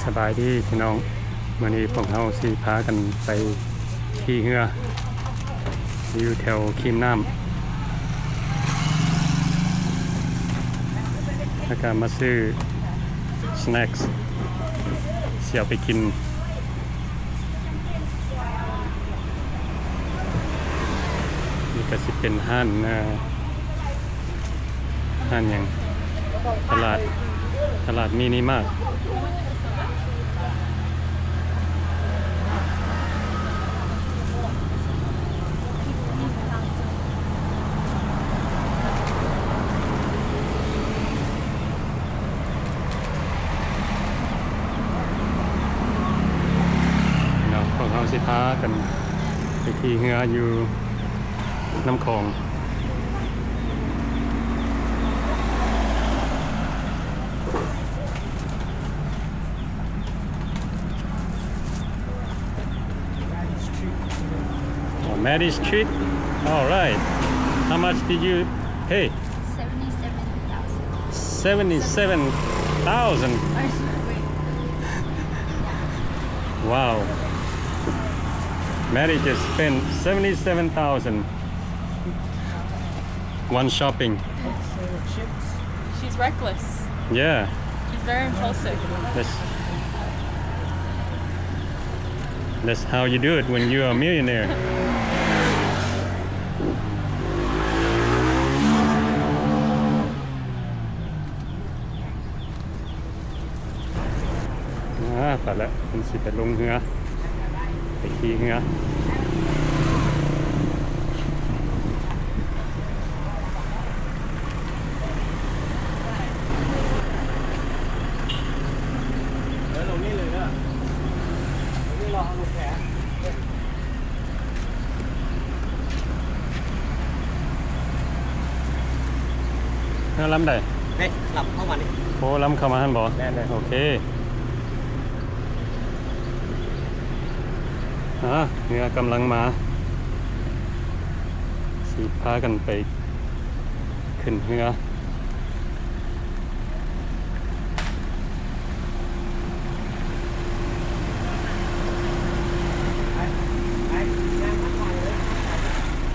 ສະບາຍດີພີ່ນ້ອງ, ມື້ນີ້ພວກເຮົາຊິພາກັນໄປຂີ່ເຮືອ ຢູ່ແຖວຄີມນ້ຳ ແລ້ວກະມາຊື້ສະແນັກ ຊິເອົາໄປກິນ. ນີ້ກະຊິເປັນຮ້ານ ເອີ ຮ້ານຫຍັງ? ຕະຫຼາດ ຕະຫຼາດມິນິມາດ. ເນາະ ພວກເຮົາຊິພາກັນໄປຂີ່ເຮືອຢູ່ນ້ຳຂອງ. Oh, Maddie's treat. All right. How much did you pay? Seventy-seven thousand. Seventy-seven thousand? Wait. Wow. Maddie just spent seventy-seven thousand. One shopping. She's reckless. Yeah. She's very impulsive. That's, that's how you do it when you're a millionaire. ອາ ໄປແລ້ວ ເພິ່ນຊິໄປລົງເຮືອ ໄປຂີ່ເຮືອ. ເອີ ລົງນີ້ເລີຍເດີ ລົງນີ້ ລໍເຮົາລົງແພ. ເຮືອລຳໃດ? ເດ້ ລຳເຂົ້າມານີ້. ໂອ້ ລຳເຂົ້າມາຫັ້ນບໍ? ແມ່ນໆ. ໂອເຄ. ອາ ເຮືອກຳລັງມາ ຊິພາກັນໄປຂຶ້ນເຮືອ.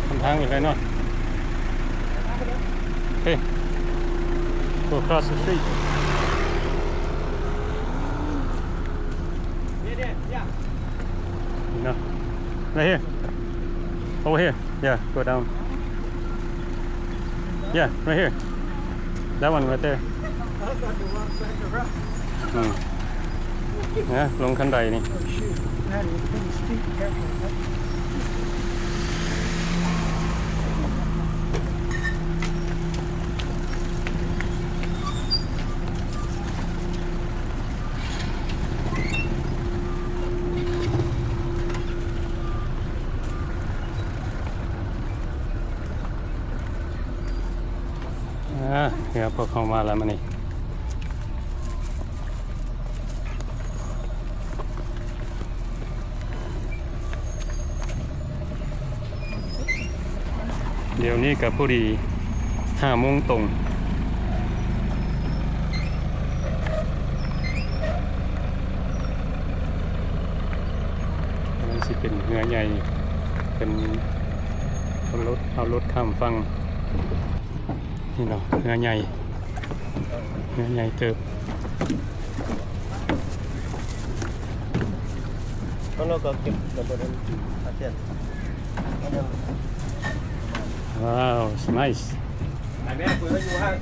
ນຳທາງໄປເລີຍເນາະ. ເຮີ້ຍ go across the street. ເນາະ right here, over here. Yeah, go down. Yeah, right here. That one right there. ອືມ ນະ ລົງຄັນໄດນີ້. ອາ ເຮືອພວກເຮົາມາແລ້ວມື້ນີ້. ດຽວນີ້ກະພໍດີຫ້າໂມງຕົງ. ມັນຊິເປັນເຮືອໃຫຍ່ ເປັນເອົາລົດ ເອົາລົດຂ້າມຝັ່ງ. ນີ້ເນາະ ເຮືອໃຫຍ່ ເຮືອໃຫຍ່ເຕີບ. ແລ້ວເຮົາກໍເກັບລະເບີດອັນ ອາຈານ. ວ້າວ it's nice. ໄປແມ່ ຄຸຍກັນຢູ່ຫັ້ນ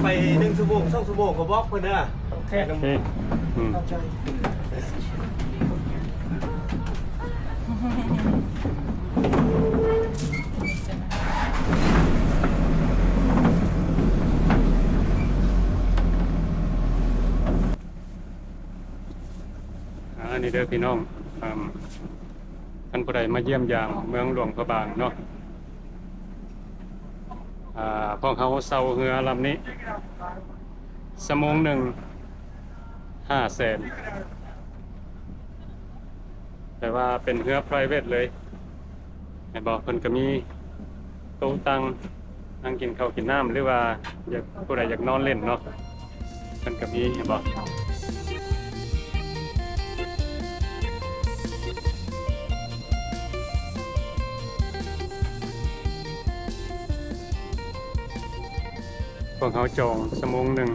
ໄປໜຶ່ງຊົ່ວໂມງ ສອງຊົ່ວໂມງກໍບອກເພິ່ນເດີ. ໂອເຄ ໂອເຄ ອືມ ເຂົ້າໃຈ. ອາ ນີ້ເດີພີ່ນ້ອງ ອາ ຄັນຜູ້ໃດມາຢ້ຽມຢາມເມືອງຫຼວງພະບາງເນາະ ອາ ພວກເຮົາເຊົ່າເຮືອລຳນີ້ ຊົ່ວໂມງໜຶ່ງຫ້າແສນ ແຕ່ວ່າເປັນເຮືອ private ເລີຍ ແມ່ນບໍ່? ເພິ່ນກໍມີໂຕະຕັ່ງ ນັ່ງກິນເຂົ້າກິນນ້ຳ ຫຼືວ່າຢາກ ຜູ້ໃດຢາກນອນຫຼິ້ນເນາະ. ມັນກໍມີ ເຫັນບໍ່? ພວກເຮົາຈອງຊົ່ວໂມງໜຶ່ງ.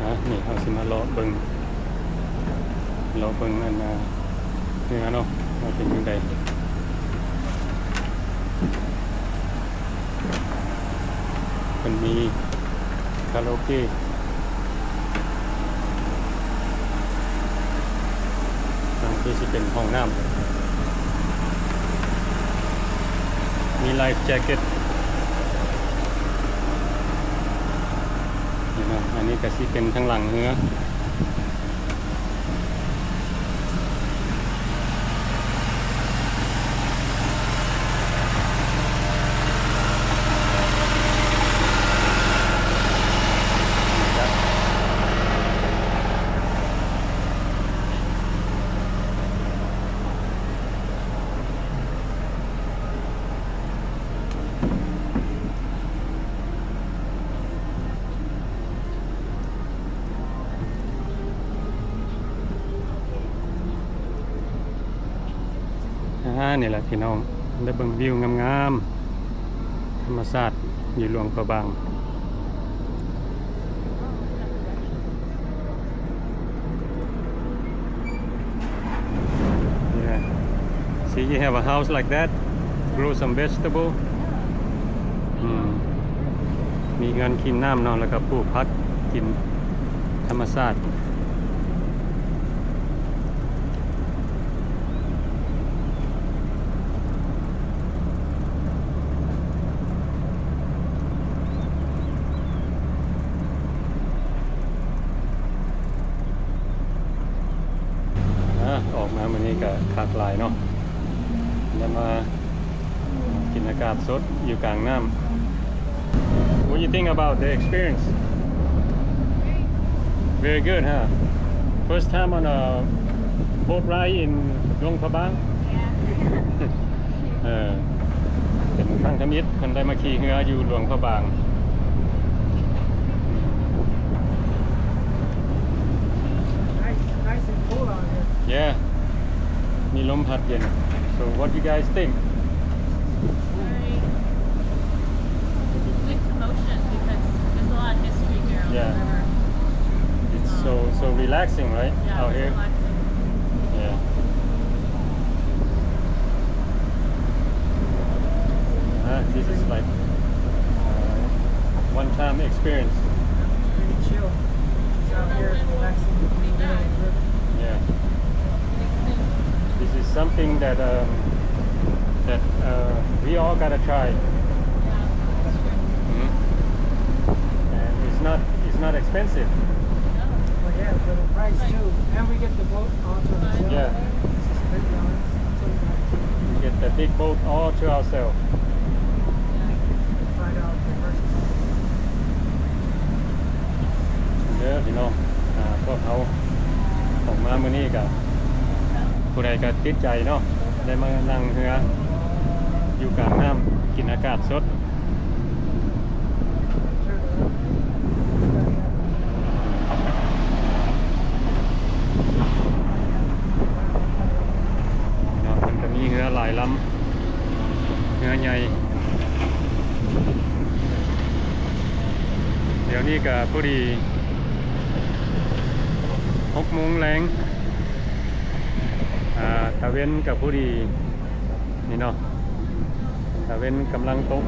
ອ່ະ ນີ້ເຮົາຊິມາເລາະເບິ່ງ ເລາະເບິ່ງອັນນ່າ ເຮືອເນາະ ວ່າເປັນຈັ່ງໃດ. ເພິ່ນມີຄາຣາໂອເກະ ທາງທີ່ຊິເປັນຫ້ອງນ້ຳ ມີໄລຟ໌ແຈັກເກັດ ເຫັນບໍ່? ອັນນີ້ກະຊິເປັນທາງຫຼັງເຮືອ. ອ່າ ນີ້ແຫຼະພີ່ນ້ອງ ໄດ້ເບິ່ງວິວງາມໆ ທຳມະຊາດຢູ່ຫຼວງພະບາງ. Yeah. See, you have a house like that, grow some vegetable. ອືມ ມີເຮືອນກິນນ້ຳເນາະ ແລ້ວກໍປູກຜັກກິນທຳມະຊາດ. ອ່າ ອອກມາມື້ນີ້ກໍຄັກຫຼາຍເນາະ ໄດ້ມາກິນອາກາດສົດຢູ່ກາງນ້ຳ. What you think about the experience? Very good, huh? First time on a boat ride in Luang Prabang? Yeah. ເອີ ເປັນຄັ້ງທຳອິດເພິ່ນໄດ້ມາຂີ່ເຮືອຢູ່ຫຼວງພະບາງ. Nice, nice and cool out here. Yeah. ມີລົມພັດເຢັນ. So what you guys think? Very mixed emotion because there's a lot of history here on the river. Yeah. It's so, so relaxing, right? Yeah, out here. Relaxing. Yeah. Uh, this is like, uh, one time experience. Pretty chill. Just out here relaxing in the middle of the river. Yeah. This is something that, um, that, uh, we all gotta try. Yeah, that's true. Mm-hmm. And it's not, it's not expensive. No. Well, yeah, for the price too. And we get the boat all to ourselves. Yeah. This is thirty dollars. Not so bad. We get the big boat all to ourselves. Yeah. Five dollars per person. ເດີພີ່ນ້ອງ ອ່າ ພວກເຮົາ ມື້ນີ້ກະ ຜູ້ໃດກະຕິດໃຈເນາະ ໄດ້ມານັ່ງເຮືອຢູ່ກາງນ້ຳ ກິນອາກາດສົດ. ເນາະ ເພິ່ນກະມີເຮືອຫຼາຍລຳ ເຮືອໃຫຍ່. ດຽວນີ້ກະພໍດີຫົກໂມງແລງ ອາ ຕາເວັນກະພໍດີນີ້ເນາະ ຕາເວັນກຳລັງຕົກ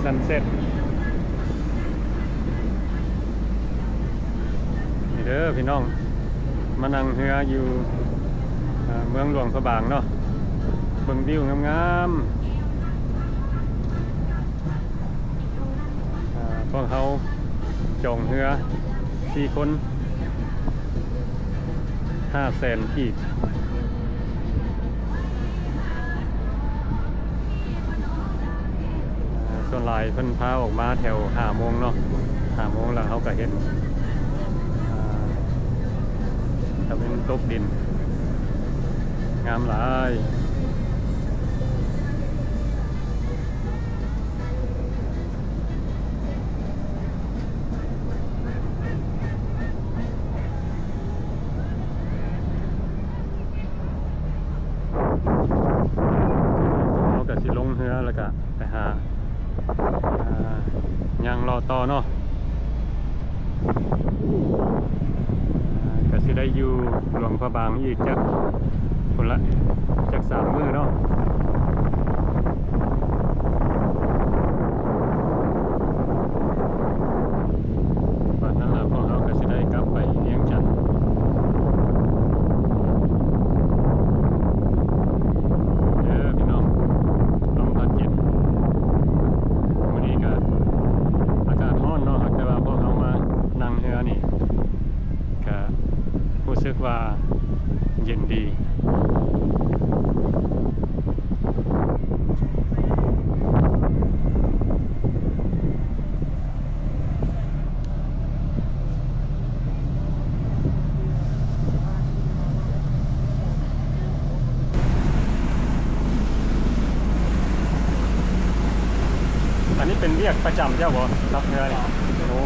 sunset ນີ້ເດີພີ່ນ້ອງ ມານັ່ງເຮືອຢູ່ ເອີ ເມືອງຫຼວງພະບາງເນາະ ເບິ່ງວິວງາມໆ. ເອີ ພວກເຮົາຈອງເຮືອສີ່ຄົນ ຫ້າແສນກີບ. ເອີ ສ່ວນຫຼາຍເພິ່ນພາອອກມາແຖວຫ້າໂມງເນາະ ຫ້າໂມງແລ້ວເຮົາກະເຫັນ ເອີ ຕາເວັນຕົກດິນ ງາມຫຼາຍ. ເຮົາກະຊິລົງເຮືອແລ້ວກະໄປຫາ ອ່າ ຍ່າງເລາະຕໍ່ເນາະ ອ່າ ກະຊິໄດ້ຢູ່ຫຼວງພະບາງອີກຈັກ ພຸ້ນລະ ຈັກສາມມື້ເນາະ. ບາດນັ້ນລະພວກເຮົາກະຊິໄດ້ກັບໄປວຽງຈັນເດີພີ່ນ້ອງ. ລົມພັດເຢັນ ມື້ນີ້ກະອາກາດຮ້ອນເນາະ ແຕ່ວ່າພວກເຮົາມານັ່ງເຮືອນີ້ກະຮູ້ສຶກວ່າເຢັນດີ. ອັນນີ້ເປັນວຽກປະຈຳເຈົ້າບໍ່? ຂັບເຮືອນີ້. ໂອ້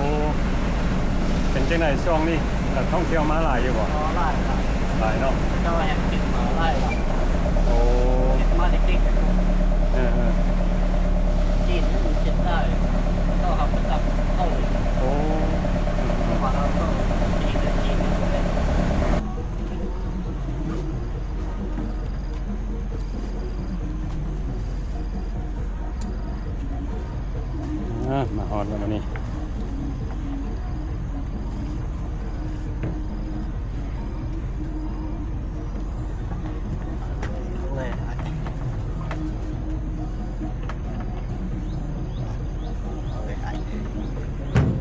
ເປັນຈັ່ງໃດຊ່ວງນີ້ ນັກທ່ອງທ່ຽວມາຫຼາຍຢູ່ບໍ່? ອໍ ຫຼາຍ ຫຼາຍ ຫຼາຍເນາະ. ເຈົ້າແຮ່ງເກັບມາຫຼາຍລະ. ໂອ້ ເກັບມາເດັກໆ. ເອີໆ ຈີນມັນເກັບຫຼາຍ ເຂົາຮັບປະຈຳເຂົາເລີຍ. ໂອ້ ວ່າເຮົາຕ້ອງຈີນ ຈີນ. ອາ ມາຮອດແລ້ວບາດນີ້.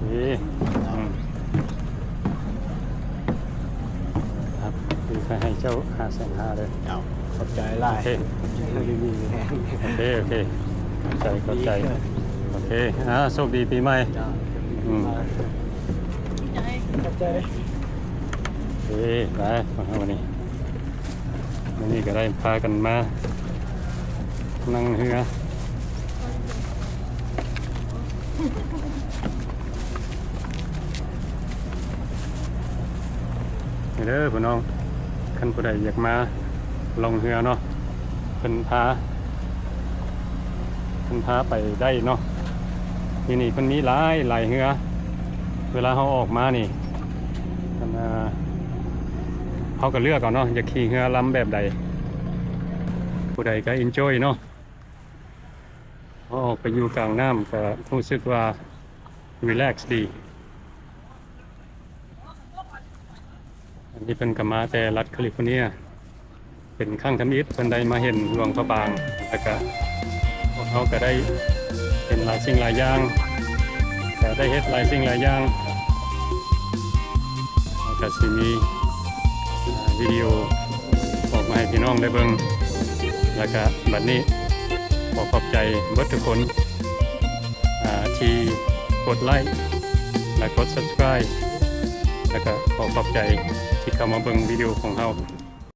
ເອີ ອືມ ຄັບ ຄືໃຫ້ເຈົ້າຫ້າແສນຫ້າເດີ. ເຈົ້າ ຂອບໃຈຫຼາຍ. ໂອເຄ ຢູ່ດີມີແຮງ. ໂອເຄ ໂອເຄ ຂອບໃຈ ຂອບໃຈ. ໂອເຄ ອາ ໂຊກດີປີໃໝ່. ເຈົ້າ ອືມ ຂອບໃຈ ຂອບໃຈ. ໂອເຄ ໄປ ມາເຮົາບັດນີ້ ມື້ນີ້ກະໄດ້ພາກັນມານັ່ງເຮືອ. ນີ້ເດີພີ່ນ້ອງ ຄັນຜູ້ໃດຢາກມາລ່ອງເຮືອເນາະ ເພິ່ນພາ ເພິ່ນພາໄປໄດ້ເນາະ. ນີ້ ນີ້ເພິ່ນມີຫຼາຍ ຫຼາຍເຮືອ ເວລາເຮົາອອກມານີ້ ອັນ ອ່າ ເຮົາກະເລືອກເອົາເນາະ ຢາກຂີ່ເຮືອລຳແບບໃດ. ຜູ້ໃດກະ enjoy ເນາະ ເຮົາອອກໄປຢູ່ກາງນ້ຳກະຮູ້ສຶກວ່າ relax ດີ. ອັນນີ້ເພິ່ນກະມາແຕ່ລັດຄາລິຟໍເນຍ ເປັນຄັ້ງທຳອິດເພິ່ນໄດ້ມາເຫັນຫຼວງພະບາງ ແລ້ວກະພວກເຮົາກະໄດ້ເຫັນຫຼາຍສິ່ງຫຼາຍຢ່າງ ກະໄດ້ເຮັດຫຼາຍສິ່ງຫຼາຍຢ່າງ ແລ້ວກະຊິມີ ອ່າ ວິດີໂອອອກມາໃຫ້ພີ່ນ້ອງໄດ້ເບິ່ງ. ແລ້ວກະບັດນີ້ຂໍຂອບໃຈເບິດທຸກຄົນ ອ່າ ທີ່ກົດໄລ້ ແລະ ກົດ subscribe ແລ້ວກໍຂໍຂອບໃຈທີ່ເຂົ້າມາເບິ່ງວິດີໂອຂອງເຮົາ.